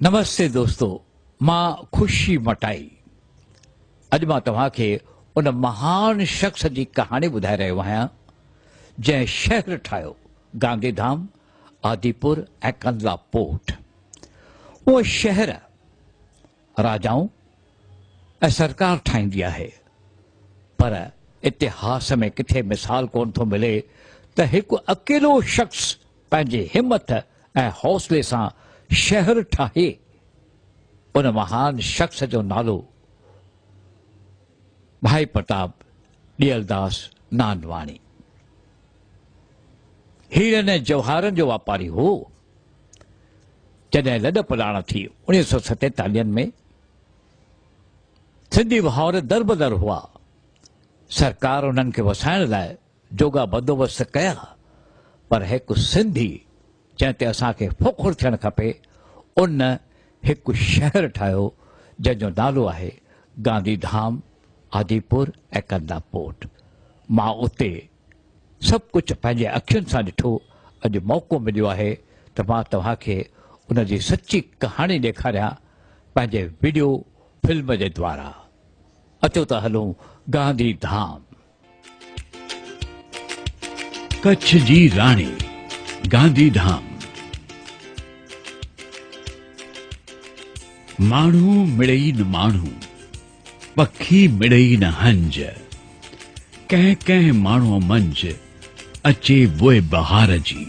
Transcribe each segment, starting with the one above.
نمستي دوستو مان خوشي مٽائي اڄ مان توهان کي ان مهان شخص جي ڪهاڻي ٻڌائي رهيو آهيان جنهن شهر ٺاهيو گانڌي ڌام، آديپور ۽ ڪندلا پورٽ. اهو شهر راجائون ۽ سرڪار ٺاهيندي آهي پر اتهاس ۾ ڪٿي مثال ڪونه ٿو ملي ته هڪ اڪيلو شخص پنهنجي همٿ ۽ حوصلي سان شهر ٺاهي. ان مهان شخص جو نالو ڀائي پرتاب ڏيئلداس نانواڻي هيرن ۽ جواهرن جو واپاري هو. جڏهن لڏ پلاڻ ٿي اوڻيهه سو ستيتاليهن ۾ سنڌي ڀائر دربدر هئا. سرڪار انهن کي وسائڻ لاء جوڳا بندوبست ڪيا پر هڪ سنڌي جنهن تي اسان کي فخر ٿيڻ کپي ان هڪ شهر ٺاهيو جنهن جو نالو آهي گانڌي ڌام، آديپور ۽ ڪندا پورٽ. مان اتي سڀ ڪجهه پنهنجي اکين سان ڏٺو، اڄ موقعو مليو آهي ته مان توهان کي ان جي سچي ڪهاڻي ڏيکاريان پنهنجي وڊيو فلم جي دوارا. اچو ته هلون گانڌي ڌام. ڪڇ جي راڻي، گانڌي ڌام. ماڻهو مڙئي نه ماڻهو، پکي مڙئي نه هنج. ڪنهن ڪنهن ماڻهوء منجهه اچي بوء بهار جي.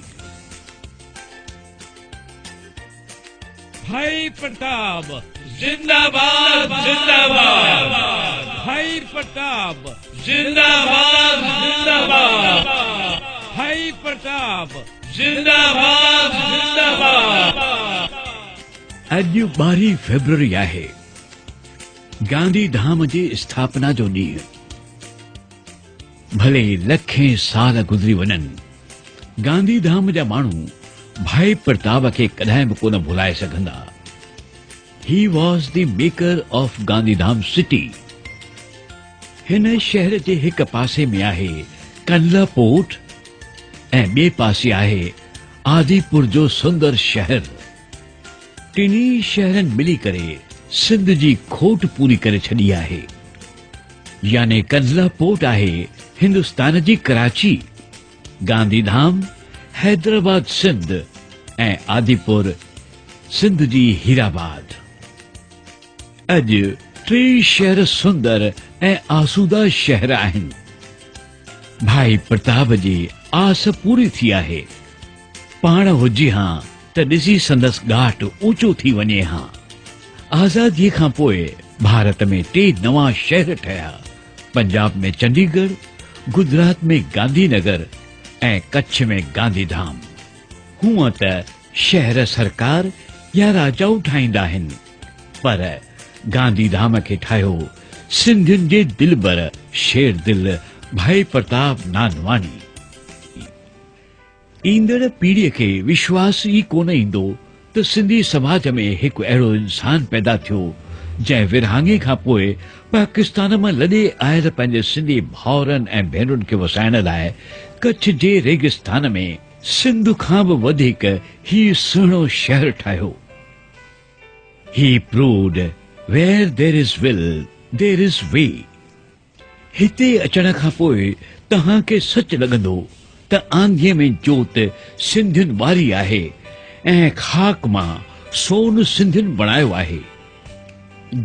ڀائي پرتاب زنده باد زنده باد ڀائي پرتاب زنده باد زنده باد ڀائي پرتاب زنده باد زنده باد. اڄ ٻارهين فيبروري آهي گانڌي ڌام جي اسٿاپنا جو ڏينهن. ڀلي لکين سال گذري وڃن، گانڌي ڌام جا ماڻهو ڀائي پرتاب کي ڪڏهن به ڪونه ڀلائي سگهندا. He was the maker of Gandhidham city. هن شهر جي هڪ پاسي ۾ آهي ڪنلا پورٽ ۽ ٻئي پاسي آهي آديپور جو سندر شهر. ٽنهي شهرن ملي ڪري سنڌ جي کوٽ پوري ڪري ڇڏي آهي. يعني ڪنلا پورٽ آهي هندستان جي ڪراچي، گانڌي ڌام، حيدرآباد سنڌ ۽ آديپور سنڌ جي هيرآباد. اڄ ٽيئي شهر سندر ۽ آسودا شهر آهن. ڀائي پرتاب جي آس پوري ٿي آهي. پاڻ هجي هان ته ڏسي سندس ڳاٽ اوچو ٿي وڃي هان. آزاديء کان پوء ڀارت ۾ ٽي نوان شهر ٺهيا، پنجاب ۾ چنڊيڳڙهه، گجرات ۾ گانڌي نگر ۽ ڪڇ ۾ گانڌي ڌام. هونء ته شهر سرڪار يا راجائون ٺاهيندا آهن، پر گانڌي ڌام کي ٺاهيو سنڌين جي دلبر شير دل ڀائي پرتاب نانواڻي. ايندڙ پيڙهيء کي وشواس ئي ڪونه ايندو ته سنڌي سماج ۾ هڪ اهڙو انسان پيدا ٿيو، جنهن ورهاڱي کان پوء پاڪستان مان لڏي آيل پنهنجي سنڌي ڀائرن ۽ ڀينرن کي وسائڻ لاء ڪڇ جي ريگستان ۾ سنڌ کان به وڌيڪ هي سهڻو شهر ٺاهيو. He proved where there is will, there is way. هتي اچڻ کان پوء توهان کي سچ لڳندو ته آنڌيء ۾ جوت سنڌين واري آهي ۽ خاڪ مان سون سنڌين بڻايو آهي.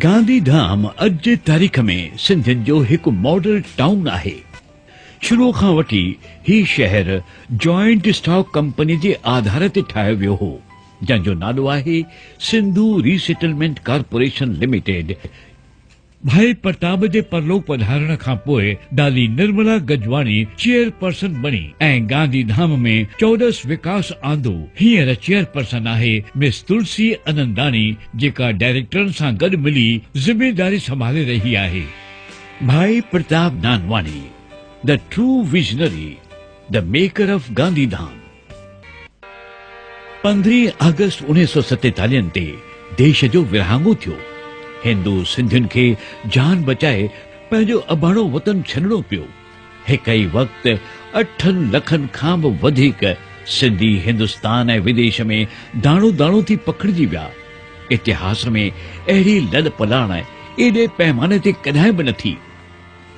گانڌي ڌام اڄ جي تاريخ ۾ سنڌين جو هڪ ماڊل ٽائون آهي. شروع کان وٺي هي شهر جوائنٽ اسٽاڪ ڪمپني جي آڌار تي ٺاهيو ويو هو، جنهن جو نالو آهي سنڌو ريسيٽلمينٽ ڪارپوريشن لميٽيڊ. ڀائي پرتاب جي پرلوڪ پڌارڻ کان پوء دادي نرملا گجواڻي چيئرپرسن بڻي ۽ گانڌي ڌام ۾ چوڏس وڪاس آندو. هينئر چيئرپرسن آهي مس تلسي اننداڻي جيڪا ڊائريڪٽرن سان گڏ ملي ذميداري سنڀالي رهي آهي. Bhai Pratap Nanwani, The True Visionary, The Maker of Gandhi Dham. پندرهين آگسٽ اوڻيهه سؤ ستيتاليهن تي ديش جو ورهاڱو ٿيو. هندو سنڌين کي جان بچائي پنهنجو اباڻو وطن ڇڏڻو پيو. هڪ ئي وقت اٺن لکن کان به وڌيڪ سنڌي هندستان ۽ وديش ۾ داڻو داڻو ٿي پکڙجي ويا. اتهاس ۾ اهڙي لڏ پلاڻ ايڏي پئماني تي ڪڏهن به نه ٿي.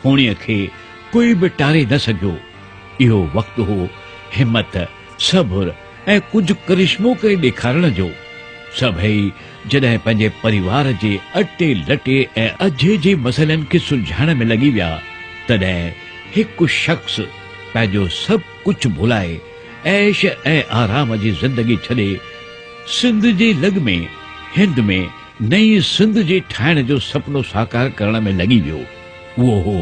هوڻيء کي ڪوئي به ٽاري نه سگهيو. اهو وقت هو همت، صبر ۽ ڪجهه ڪرشمو ڪري ڏيکارڻ جو. سڀئي جڏهن پنهنجي پريوار جي اٽي لٽي ۽ اجهي جي مسئلن کي سلجهائڻ ۾ لڳي ويا، تڏهن هڪ شخص پنهنجو سڀ ڪجهه ڀلائي عيش ۽ آرام جي زندگي ڇڏي سنڌ جي لڳ ۾ هند ۾ نئين سنڌ جي ٺاهڻ جو سپنو ساڪار ڪرڻ ۾ لڳي ويو. اهو هو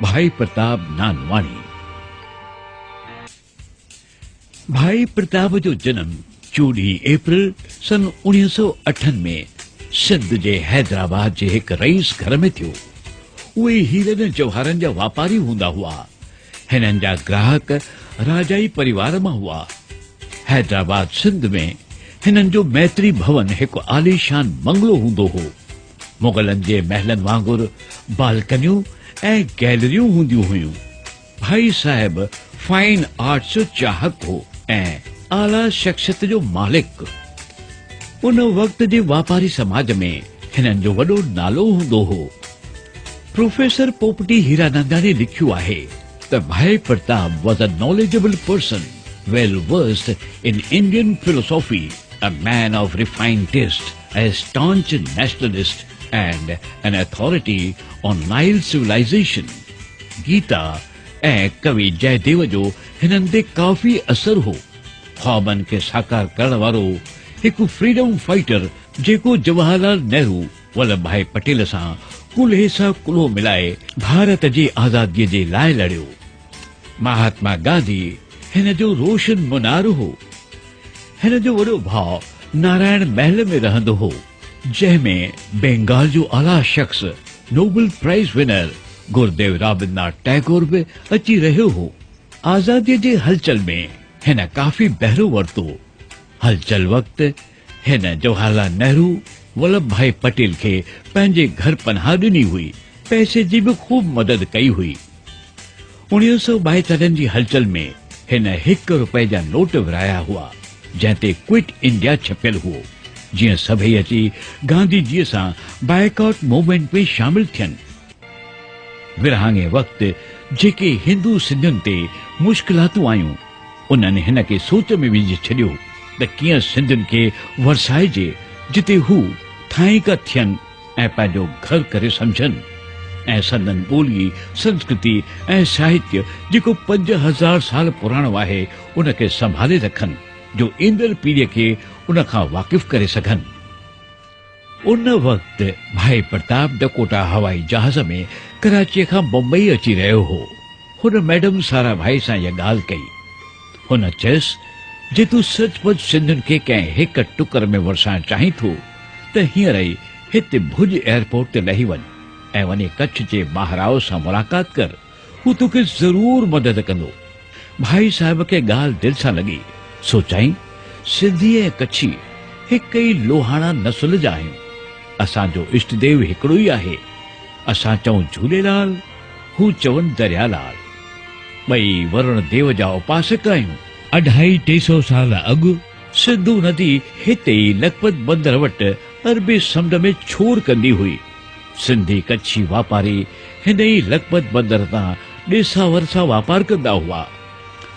ڀائي پرتاب نانواڻي. ڀائي پرتاب جو جنم 14 اپريل سن 1908 ۾ سنڌ جي حيدرآباد جي هڪ رئيس گهر ۾ ٿيو. اهي هيرن ۽ جواهرن جا واپاري هوندا هئا. هنن جا گراهڪ راجائي پريوار مان هئا. حيدرآباد سنڌ ۾ هنن جو ميتري ڀون هڪ عاليشان بنگلو هوندو هو. مغلن جي محلن وانگر بالڪنيون ۽ گئلريون هونديون هيون. ڀائي صاحب فائن آرٽس جو چاهڪ هو ۽ اعليٰ شخصيت جو مالڪ. ان وقت جي واپاري سماج ۾ هنن جو وڏو نالو هوندو هو. پروفيسر پوپٽي هيراننداڻي لکيو آهي ته Bhai Pratap was a knowledgeable person, well versed in Indian philosophy, a man of refined taste, a staunch nationalist and an authority on Nile civilization. Gita ۽ ڪوي جئديو جو هنن تي ڪافي اثر هو. خوابن کي ساڪار ڪرڻ وارو هڪ فريڊم فائٽر جيڪو جواهر لال نهرو، ولڀ ڀائي پٽيل سان ڪلهي سان ڪلهو ملائي ڀارت جي آزاديء جي لاء لڙيو. مهاتما گانڌي هن جو روشن منار هو. هن جو وڏو ڀاء نارائڻ محل ۾ رهندو هو، جنهن ۾ بينگال جو اعليٰ شخص Nobel prize winner Gurudev Rabindranath Tagore به اچي رهيو هو. آزاديء جي هلچل ۾ هن ڪافي بهرو ورتو. هلچل وقت هن جواهر لال نهرو، ولڀ ڀائي پٽيل کي پنهنجي گهر پناهه ڏني هئي، پئسي جي به خوب مدد ڪئي هئي. 1942 جي هلچل ۾ هن هڪ رپئي جا نوٽ ورهايا هئا، جنهن تي ڪوئٽ انڊيا ڇپيل هئو، جيئن سڀئي اچي گانڌي جيء سان بائيڪاٽ موومينٽ ۾ شامل ٿين. ورهاڱي وقت جيڪي هندو سنڌين تي مشڪلاتون آيون، انهن هن کي سوچ ۾ وجهي ڇڏيو ته ڪيئن سنڌين کي ورسائجي جتي هو ٿانئيڪا ٿين ۽ پنهنجو گهر ڪري سمجهن ۽ سندن ٻولي، سنسڪرتي ۽ ساهتيه جيڪو 5000 سال پراڻو آهي ان کي سنڀالي رکن جو ايندڙ پيڙهيء کي ان کان واقف ڪري سگهن. ان وقت ڀائي پرتاب ڊڪوٽا هوائي جهاز ۾ ڪراچيء کان بمبئي اچي رهيو هو. هن مئڊم سارا ڀائي سان اها ڳالهه ڪئي. هن چيس، جي تون سچ پچ سنڌين کي ڪنهن هڪ ٽڪر ۾ ورسائڻ چاهين ٿو ته هينئر ئي هتي ڀڄ ايئرپورٽ تي لهي وڃ ۽ وڃي ڪڇ جي مهاراء سان ملاقات ڪر. هو توکي ضرور مدد ڪندو. ڀائي صاحب کي ڳالهه دل سان لڳي. سوچيائين، سنڌي ۽ ڪڇي هڪ ئي لوهاڻا نسل جا آهيون. اسان جو اشٽ ديو هڪڙو ئي آهي. اسان چئون جهوليلال، هو چون دريالال. ٻئي ورڻ ديو جا اپاسڪ آهيون. اڍائي ٽي سئو سال اڳ سنڌو ندي هتي ئي لکپت بندر وٽ عربي سمنڊ ۾ ڇوڙ ڪندي هئي. سنڌي ڪڇي واپاري هن ئي لکپت بندر تان ڏيساور سان واپار ڪندا هئا.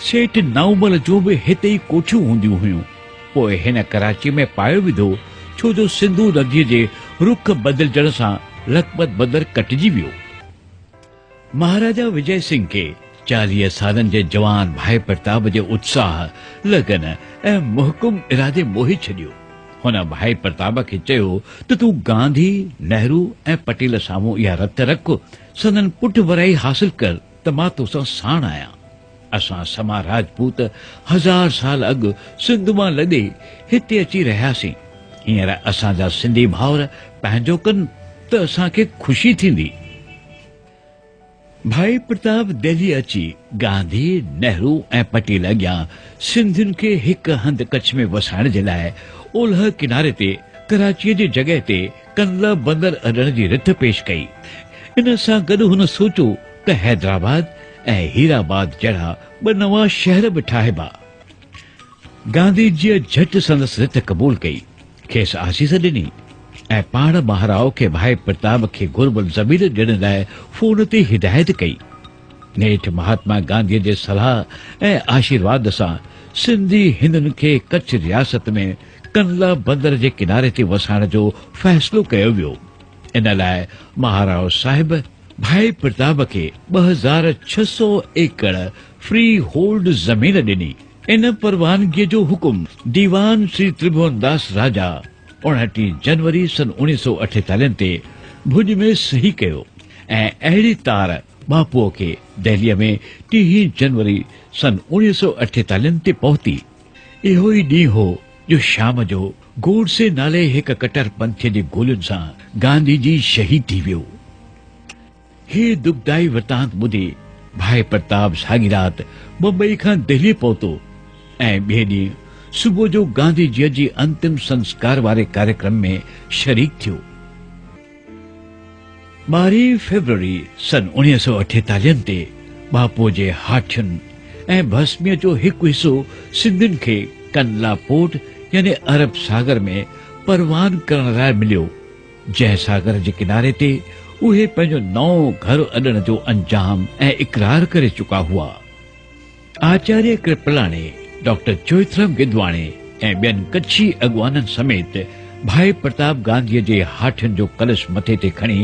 سيٺ نائومل جون به هتي ئي ڪوٺيون هونديون هيون. پوء هن ڪراچي ۾ پايو وڌو ڇو جو سنڌو نديء جي رخ بدلجڻ سان لکپت بندر ڪٽجي ويو. مهاراجا وجئه سنگهه کي 40 سالن جي جوان ڀائي پرتاب جي اتساهه، لگن ۽ محڪم ارادي موهي ڇڏيو. هن ڀائي پرتاب کي چيو ته تون گانڌي، نهرو ۽ پٽيل سامهون اها رٿ رک، سندن پٺڀرائي حاصل ڪر ته مان توسان ساڻ آهيان. اسان سما راجپوت هزار سال اڳ سنڌ مان لڏي هتي اچي رهياسين. هينئر اسان جا سنڌي ڀائر پنهنجو ڪن ته اسان کي خوشي ٿيندي. ڀائي پرتاب دهليء اچي گانڌي، نهرو ۽ پٽيل اڳيان سنڌين کي هڪ هنڌ ڪڇ ۾ وسائڻ جي لاء اولهه ڪناري تي ڪراچيء جي جڳهه تي ڪنلا بندر اڏڻ جي رٿ پيش ڪئي. ان سان گڏ هن سوچيو ته حيدرآباد ۽ هيرآباد جهڙا ٻه نوان شهر به ٺاهبا. گانڌي جيء جهٽ سندس رٿ قبول ڪئي، کيس آسيس ڏني. ۽ پاڻ مهاراء کي ڀائي پرتاب کي گهربل زمين ڏيڻ لاء فون تي هدايت ڪئي. نيٺ مهاتما گانڌيء جي صلاح ۽ آشيرواد سان سنڌي هندن کي ڪڇ رياست ۾ ڪنلا بندر جي ڪناري تي وسائڻ جو فيصلو ڪيو ويو. ان لاء مهاراء صاحب ڀائي پرتاب کي 2600 ايڪڙ فري هولڊ زمين ڏني. ان پروانگيء جو حڪم ديوان شري ترڀونداس راجا اڻٽيهه جنوري سن اوڻيهه سؤ اٺيتاليهن تي ڀڄ ۾ صحيح ڪيو ۽ اهڙي تار ٻاپوء کي دهليء ۾ ٽيهين جنوري سن اوڻيهه سؤ اٺيتاليهن تي پهتي. اهو ئي ڏينهن هو جو شام جو گوڊسي نالي هڪ ڪٽر پنٿيء جي گولين سان گانڌي جي شهيد ٿي ويو. هي دکدائي ورتانت ٻڌي ڀائي پرتاب ساڳي رات بمبئي کان دهليء پهتو ۽ ٻئي ڏينهن صبح جو گانڌي جيء جي انتم سنسڪار واري ڪاريڪرم ۾ شريڪ ٿيو. ٻارهين فيبروري سن اوڻيهه سؤ اٺيتاليهن تي ٻاپوء جي هاٺين ۽ ڀسميء جو هڪ حصو سنڌين کي ڪنلا پورٽ يعني عرب ساگر ۾ پروان ڪرڻ لاء مليو، جنهن ساگر جي ڪناري تي اهي پنهنجو نئون گهر اڏڻ جو انجام ۽ اقرار ڪري چڪا هئا. آچاريه ڪرپلاڻي، ڊاڪٽر چوئٿرام گدواڻي ۽ ٻين ڪڇي اڳواڻن سميت ڀائي پرتاب گانڌيء جي هاٺين جو ڪلش مٿي تي کڻي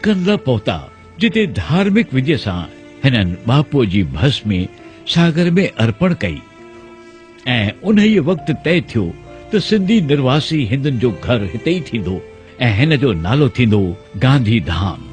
ڪنرا پهتا، جتي ڌارمڪ وڌيء سان هنن ٻاپوء جي ڀسمي ساگر ۾ ارپڻ ڪئي ۽ انهيء وقت طئي ٿيو ته سنڌي نرواسي هندن جو گهر هتي ئي ٿيندو ۽ هن جو نالو ٿيندو گانڌي ڌام.